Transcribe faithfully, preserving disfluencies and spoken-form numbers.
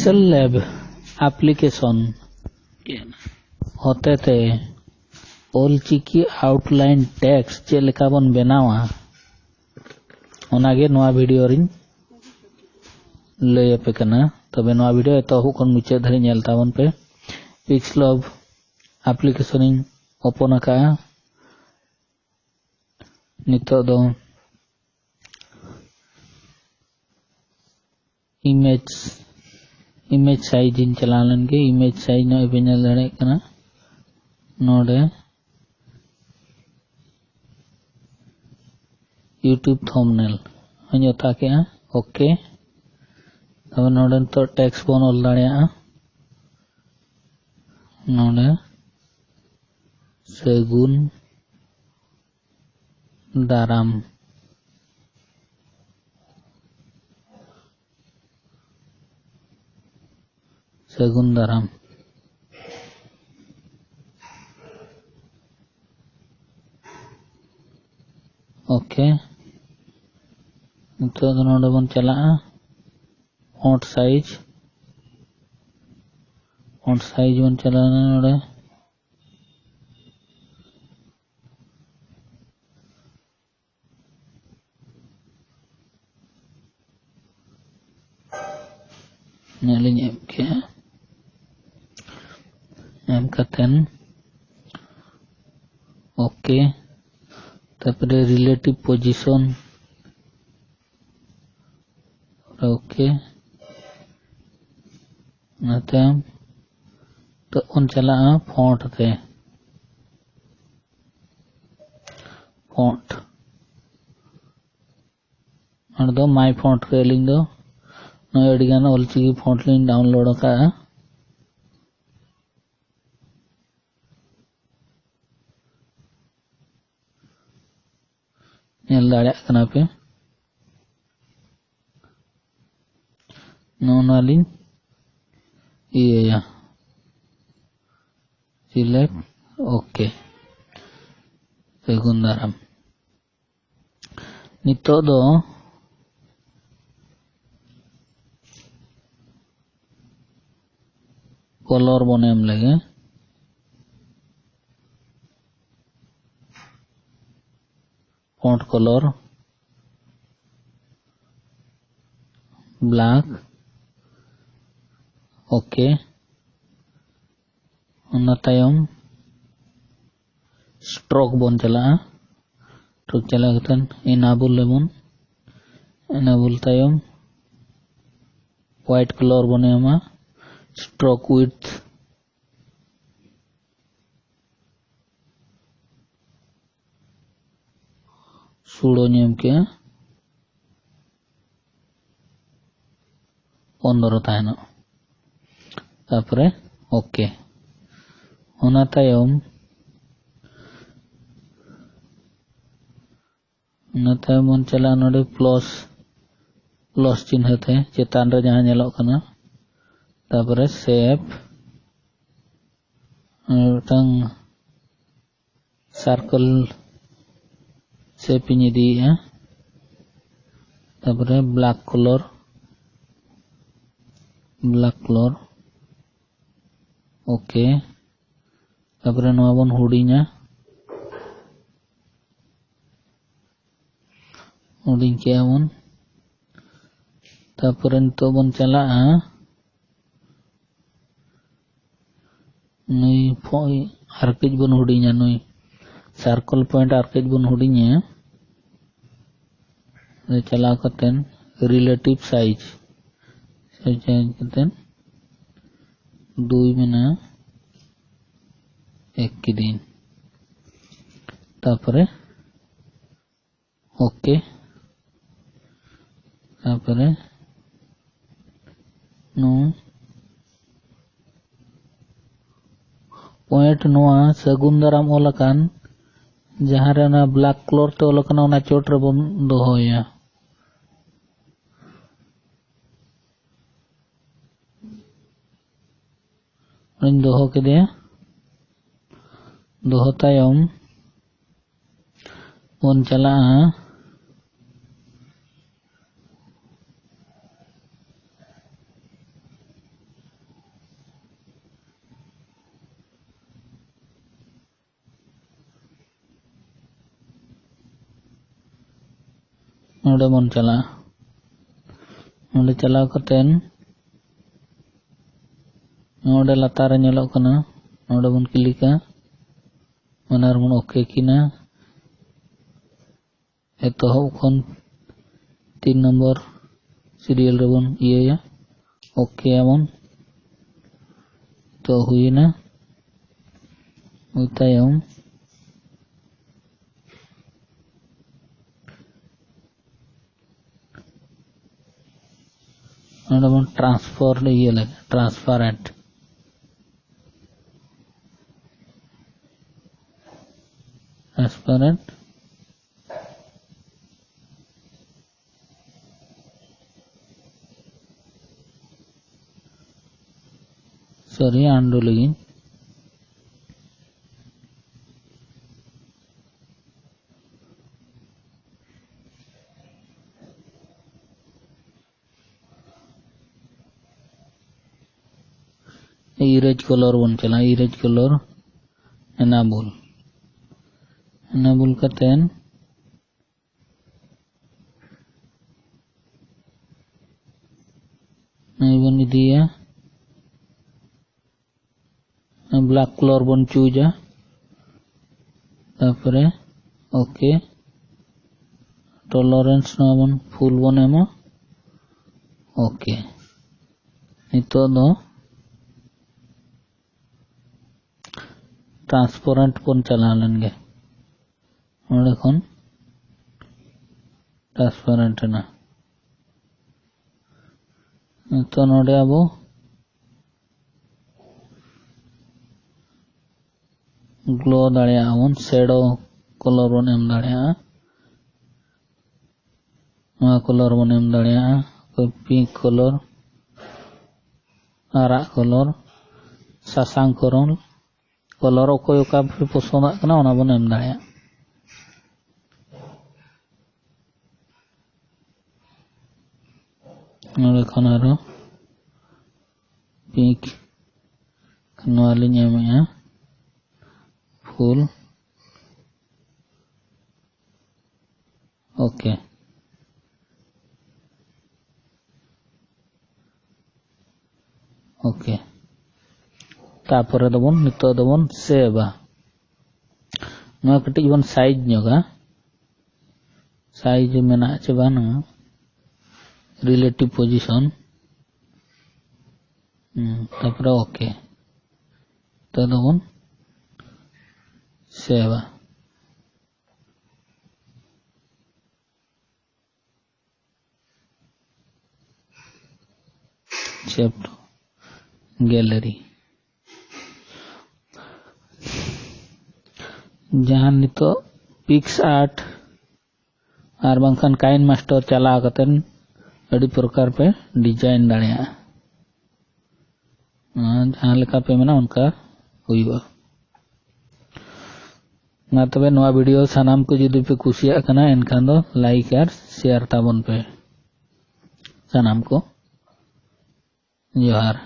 Pixel Lab application ᱦᱚᱛᱮᱛᱮ Ol Chiki outline text ᱪᱮᱫ ᱞᱮᱠᱟ ᱵᱚᱱ ᱵᱮᱱᱟᱣᱟ, ᱚᱱᱟᱜᱮ ᱱᱚᱣᱟ ᱵᱷᱤᱰᱤᱭᱳ ᱨᱤᱧ ᱞᱟᱹᱭ ᱟᱯᱮ ᱠᱟᱱᱟ᱾ ᱛᱚᱵᱮ ᱱᱚᱣᱟ ᱵᱷᱤᱰᱤᱭᱳ ᱮᱛᱚᱦᱚᱵ ᱠᱷᱚᱱ ᱢᱩᱪᱟᱹᱫ ᱫᱷᱟᱹᱨᱤᱡ ᱧᱮᱞ ᱛᱟᱵᱚᱱ ᱯᱮ᱾ Pixel Lab application ᱤᱧ open ᱟᱠᱟᱫᱼᱟ᱾ ᱱᱤᱛᱚᱜ ᱫᱚ image image size ᱤᱧ ᱪᱟᱞᱟᱣ ᱞᱮᱱ ᱜᱮ᱾ Image size ᱱᱚᱜᱼᱚᱭ ᱯᱮ ᱧᱮᱞ ᱫᱟᱲᱮᱭᱟᱜ ᱠᱟᱱᱟ, ᱱᱚᱰᱮ YouTube thumbnail ᱦᱚᱧ ᱚᱛᱟ ᱠᱮᱜᱼᱟ᱾ OK, ᱛᱚᱵᱮ ᱱᱚᱰᱮ ᱱᱤᱛᱚᱜ text ᱵᱚᱱ ᱚᱞ ᱫᱟᱲᱮᱭᱟᱜᱼᱟ᱾ ᱱᱚᱰᱮ ᱥᱟᱹᱜᱩᱱ ᱫᱟᱨᱟᱢ᱾ ᱥᱟᱹᱜᱩᱱ ᱫᱟᱨᱟᱢ᱾ OK, ᱱᱤᱛᱚᱜ ᱫᱚ ᱱᱚᱰᱮ ᱵᱚᱱ ᱪᱟᱞᱟᱜᱼᱟ, font size᱾ Font size ᱵᱚᱱ ᱪᱟᱞᱟᱣ ᱮᱱᱟ ᱱᱚᱰᱮ᱾ ᱱᱚᱣᱟ ᱞᱤᱧ ᱮᱢ ᱠᱮᱜᱼᱟ, ᱮᱢ ᱠᱟᱛᱮᱱ OK, ᱛᱟᱨᱯᱚᱨᱮ relative position᱾ OK, ᱚᱱᱟ ᱛᱟᱭᱚᱢ ᱛᱚ ᱵᱚᱱ ᱪᱟᱞᱟᱜᱼᱟ font ᱛᱮ᱾ Font ᱚᱸᱰᱮ ᱫᱚ my font ᱨᱮ ᱟᱹᱞᱤᱧ ᱫᱚ ᱱᱚᱜᱼᱚᱭ ᱟᱹᱰᱤᱜᱟᱱ ᱚᱞᱪᱤᱠᱤ font ᱞᱤᱧ download ᱟᱠᱟᱫᱼᱟ᱾ ᱧᱮᱞ ᱫᱟᱲᱮᱭᱟᱜ ᱠᱟᱱᱟ ᱯᱮ, ᱱᱚᱜᱼᱚ ᱱᱚᱣᱟ ᱞᱤᱧ ᱤᱭᱟᱹᱭᱟ, select, OK, ᱥᱟᱹᱜᱩᱱ ᱫᱟᱨᱟᱢ᱾ ᱱᱤᱛᱚᱜ ᱫᱚ ᱠᱚᱞᱚᱨ ᱵᱚᱱ ᱮᱢ ᱞᱮᱜᱮ, ᱯᱷᱚᱱᱴ ᱠᱚᱞᱚᱨ ᱵᱞᱮᱠ᱾ ᱳᱠᱮ, ᱚᱱᱟ ᱛᱟᱭᱚᱢ ᱥᱴᱨᱳᱠ ᱵᱚᱱ ᱪᱟᱞᱟᱜᱼᱟ᱾ ᱥᱴᱨᱳᱠ ᱪᱟᱞᱟᱣ ᱠᱟᱛᱮ ᱮᱱᱮᱵᱚᱞ ᱞᱮᱵᱚᱱ᱾ ᱮᱱᱮᱵᱚᱞ ᱛᱟᱭᱚᱢ ᱦᱳᱣᱟᱭᱤᱴ ᱠᱟᱞᱟᱨ ᱵᱚᱱ ᱮᱢᱟ, ᱥᱴᱨᱳᱠ ᱣᱤᱰᱛᱷ ᱥᱳᱞᱳᱧ ᱮᱢ ᱠᱮᱜᱼᱟ, ᱯᱚᱱᱫᱽᱨᱚ ᱛᱟᱦᱮᱱᱟ᱾ ᱛᱟᱨᱯᱚᱨᱮ ᱳᱠᱮ᱾ ᱚᱱᱟ ᱛᱟᱭᱚᱢ, ᱚᱱᱟ ᱛᱟᱭᱚᱢ ᱵᱚᱱ ᱪᱟᱞᱟᱜᱼᱟ ᱱᱚᱰᱮ ᱯᱞᱟᱥ, ᱯᱞᱟᱥ ᱪᱤᱱᱦᱟᱹ ᱛᱮ ᱪᱮᱛᱟᱱ ᱨᱮ ᱡᱟᱦᱟᱸ ᱧᱮᱞᱚᱜ ᱠᱟᱱᱟ, ᱛᱟᱨᱯᱚᱨᱮ ᱥᱮᱯ, ᱢᱤᱫᱴᱟᱝ ᱥᱟᱨᱠᱮᱞ ᱥᱮᱯ ᱤᱧ ᱤᱫᱤᱭᱮᱫᱼᱟ, ᱛᱟᱨᱯᱚᱨᱮ black colour, black colour, okay. ᱛᱟᱨᱯᱚᱨᱮ ᱱᱚᱣᱟ ᱵᱚᱱ ᱦᱩᱰᱤᱧᱟ, ᱦᱩᱰᱤᱧ ᱠᱮᱜᱼᱟ ᱵᱚᱱ᱾ ᱛᱟᱨᱯᱚᱨᱮ ᱱᱤᱛᱚᱜ ᱵᱚᱱ ᱪᱟᱞᱟᱜᱼᱟ ᱱᱩᱭ ᱯᱷᱚ-, ᱟᱨ ᱠᱟᱹᱡ ᱵᱚᱱ ᱦᱩᱰᱤᱧᱟ, ᱱᱩᱭ ᱥᱟᱨᱠᱮᱞ ᱯᱚᱭᱮᱱᱴ ᱟᱨ ᱠᱟᱹᱡ ᱵᱚᱱ ᱦᱩᱰᱤᱧᱟ᱾ ᱨᱮ ᱪᱟᱞᱟᱣ ᱠᱟᱛᱮᱱ ᱨᱤᱞᱮᱴᱤᱵᱷ ᱥᱟᱭᱤᱡᱽ, ᱥᱟᱭᱤᱡᱽ ᱠᱟᱛᱮᱱ ᱫᱩᱭ ᱢᱮᱱᱟᱜᱼᱟ, ᱮᱠ ᱠᱤᱫᱤᱧ᱾ ᱛᱟᱯᱚᱨᱮ ᱳᱠᱮ᱾ ᱛᱟᱯᱚᱨᱮ ᱱᱚ ᱯᱚᱭᱮᱱᱴ, ᱱᱚᱣᱟ ᱥᱟᱹᱜᱩᱱ ᱫᱟᱨᱟᱢ ᱚᱞ ᱟᱠᱟᱱ, ᱡᱟᱦᱟᱸ ᱨᱮ ᱚᱱᱟ ᱵᱞᱮᱠ ᱠᱟᱞᱟᱨ ᱛᱮ ᱚᱞ ᱟᱠᱟᱱᱟ, ᱚᱱᱟ ᱪᱚᱴ ᱨᱮᱵᱚᱱ ᱫᱚᱦᱚᱭᱟ᱾ ᱚᱱᱟᱧ ᱫᱚᱦᱚ ᱠᱮᱫᱮᱭᱟ᱾ ᱫᱚᱦᱚ ᱛᱟᱭᱚᱢ ᱵᱚᱱ ᱪᱟᱞᱟᱜᱼᱟ ᱱᱚᱰᱮ ᱵᱚᱱ ᱪᱟᱞᱟᱜᱼᱟ᱾ ᱱᱚᱰᱮ ᱪᱟᱞᱟᱣ ᱠᱟᱛᱮᱱ ᱱᱚᱰᱮ ᱞᱟᱛᱟᱨ ᱨᱮ ᱧᱮᱞᱚᱜ ᱠᱟᱱᱟ, ᱱᱚᱰᱮ ᱵᱚᱱ ᱠᱞᱤᱠᱟ, ᱚᱱᱟ ᱨᱮᱵᱚᱱ ᱳᱠᱮ ᱠᱤᱱᱟ᱾ ᱮᱛᱚᱦᱚᱵ ᱠᱷᱚᱱ ᱛᱤᱱ ᱱᱚᱢᱵᱚᱨ ᱥᱤᱨᱤᱭᱟᱞ ᱨᱮᱵᱚᱱ ᱤᱭᱟᱹᱭᱟ, ᱳᱠᱮ ᱟᱵᱚᱱ᱾ ᱛᱚ ᱦᱩᱭᱮᱱᱟ, ᱦᱩᱭ ᱛᱟᱭᱚᱢ ᱱᱚᱰᱮ ᱵᱚᱱ ᱴᱨᱟᱱᱥᱯᱷᱟᱨ ᱤᱭᱟᱹ ᱞᱮᱠᱟ, ᱴᱨᱟᱱᱥᱯᱟᱨᱮᱱᱴ, ᱴᱨᱟᱱᱥᱯᱟᱨᱮᱱᱴ᱾ ᱥᱚᱨᱤ, ᱟᱱᱰᱩ ᱞᱟᱹᱜᱤᱫ᱾ ᱤᱨᱮᱡᱽ ᱠᱟᱞᱟᱨ ᱵᱚᱱ ᱪᱟᱞᱟᱜᱼᱟ, ᱤᱨᱮᱡᱽ ᱠᱟᱞᱟᱨ ᱮᱱᱟᱵᱚᱞ᱾ ᱮᱱᱟᱵᱚᱞ ᱠᱟᱛᱮᱱ ᱱᱩᱭ ᱵᱚᱱ ᱤᱫᱤᱭᱟ, ᱵᱞᱮᱠ ᱠᱟᱞᱟᱨ ᱵᱚᱱ ᱪᱩᱡᱟ, ᱛᱟᱨᱯᱚᱨᱮ ᱳᱠᱮ, ᱴᱚᱞᱟᱨᱮᱱᱥ ᱱᱚᱣᱟ ᱵᱚᱱ ᱯᱷᱩᱞ ᱵᱚᱱ ᱮᱢᱟ, ᱳᱠᱮ᱾ ᱱᱤᱛᱚᱜ ᱫᱚ ᱴᱨᱟᱱᱥᱯᱟᱨᱮᱱᱴ ᱵᱚᱱ ᱪᱟᱞᱟᱣ ᱞᱮᱱ ᱜᱮ, ᱱᱚᱰᱮ ᱠᱷᱚᱱ ᱴᱨᱟᱱᱥᱯᱟᱨᱮᱱᱴ ᱮᱱᱟ᱾ ᱱᱤᱛᱚᱜ ᱱᱚᱰᱮ ᱟᱵᱚ ᱜᱞᱳ ᱫᱟᱲᱮᱭᱟᱜᱼᱟ ᱵᱚᱱ, ᱥᱮᱰᱳ ᱠᱟᱞᱟᱨ ᱵᱚᱱ ᱮᱢ ᱫᱟᱲᱮᱭᱟᱜᱼᱟ, ᱱᱚᱣᱟ ᱠᱟᱞᱟᱨ ᱵᱚᱱ ᱮᱢ ᱫᱟᱲᱮᱭᱟᱜᱼᱟ, ᱯᱤᱝᱠ ᱠᱟᱞᱟᱨ, ᱟᱨᱟᱜ ᱠᱟᱞᱟᱨ, ᱥᱟᱥᱟᱝ ᱠᱟᱞᱟᱨ, ᱠᱟᱞᱟᱨ ᱚᱠᱚᱭ ᱚᱠᱟ ᱯᱮ ᱯᱚᱥᱚᱸᱫᱟᱜ ᱠᱟᱱᱟ ᱚᱱᱟ ᱵᱚᱱ ᱮᱢ ᱫᱟᱲᱮᱭᱟᱜᱼᱟ᱾ ᱱᱚᱰᱮ ᱠᱷᱚᱱ ᱟᱨᱚ ᱯᱤᱝᱠ, ᱱᱚᱣᱟ ᱞᱤᱧ ᱮᱢᱮᱜᱼᱟ ᱯᱷᱩᱞ᱾ Okay, okay. ᱛᱟᱯᱚᱨᱮ ᱫᱚᱵᱚᱱ, ᱱᱤᱛᱚᱜ ᱫᱚᱵᱚᱱ ᱥᱮᱵᱷᱟ᱾ ᱱᱚᱣᱟ ᱠᱟᱹᱴᱤᱡ ᱵᱚᱱ ᱥᱟᱭᱤᱡᱽ ᱧᱚᱜᱟ, ᱥᱟᱭᱤᱡᱽ ᱢᱮᱱᱟᱜᱼᱟ ᱪᱮ ᱵᱟᱹᱱᱩᱜᱼᱟ, ᱨᱤᱞᱮᱴᱤᱵᱷ ᱯᱚᱡᱤᱥᱚᱱ᱾ ᱦᱩᱸ, ᱛᱟᱯᱚᱨᱮ ᱳᱠᱮ᱾ ᱱᱤᱛᱚᱜ ᱫᱚᱵᱚᱱ ᱥᱮᱵᱷᱟ᱾ Save to gallery᱾ ᱡᱟᱦᱟᱸ ᱱᱤᱛᱚᱜ PicsArt ᱟᱨ ᱵᱟᱝᱠᱷᱟᱱ KineMaster ᱪᱟᱞᱟᱣ ᱠᱟᱛᱮᱫ ᱟᱹᱰᱤ ᱯᱨᱚᱠᱟᱨ ᱯᱮ ᱰᱤᱡᱟᱭᱤᱱ ᱫᱟᱲᱮᱭᱟᱜᱼᱟ᱾ ᱟᱨ ᱡᱟᱦᱟᱸ ᱞᱮᱠᱟ ᱯᱮ ᱢᱮᱱᱟ ᱚᱱᱠᱟ ᱦᱩᱭᱩᱜᱼᱟ᱾ ᱢᱟ ᱛᱚᱵᱮ ᱱᱚᱣᱟ ᱵᱷᱤᱰᱤᱭᱳ ᱥᱟᱱᱟᱢ ᱠᱚ ᱡᱩᱫᱤ ᱯᱮ ᱠᱩᱥᱤᱭᱟᱜ ᱠᱟᱱᱟ, ᱮᱱᱠᱷᱟᱱ ᱫᱚ ᱞᱟᱭᱤᱠ ᱟᱨ ᱥᱮᱭᱟᱨ ᱛᱟᱵᱚᱱ ᱯᱮ᱾ ᱥᱟᱱᱟᱢ ᱠᱚ ᱡᱚᱦᱟᱨ᱾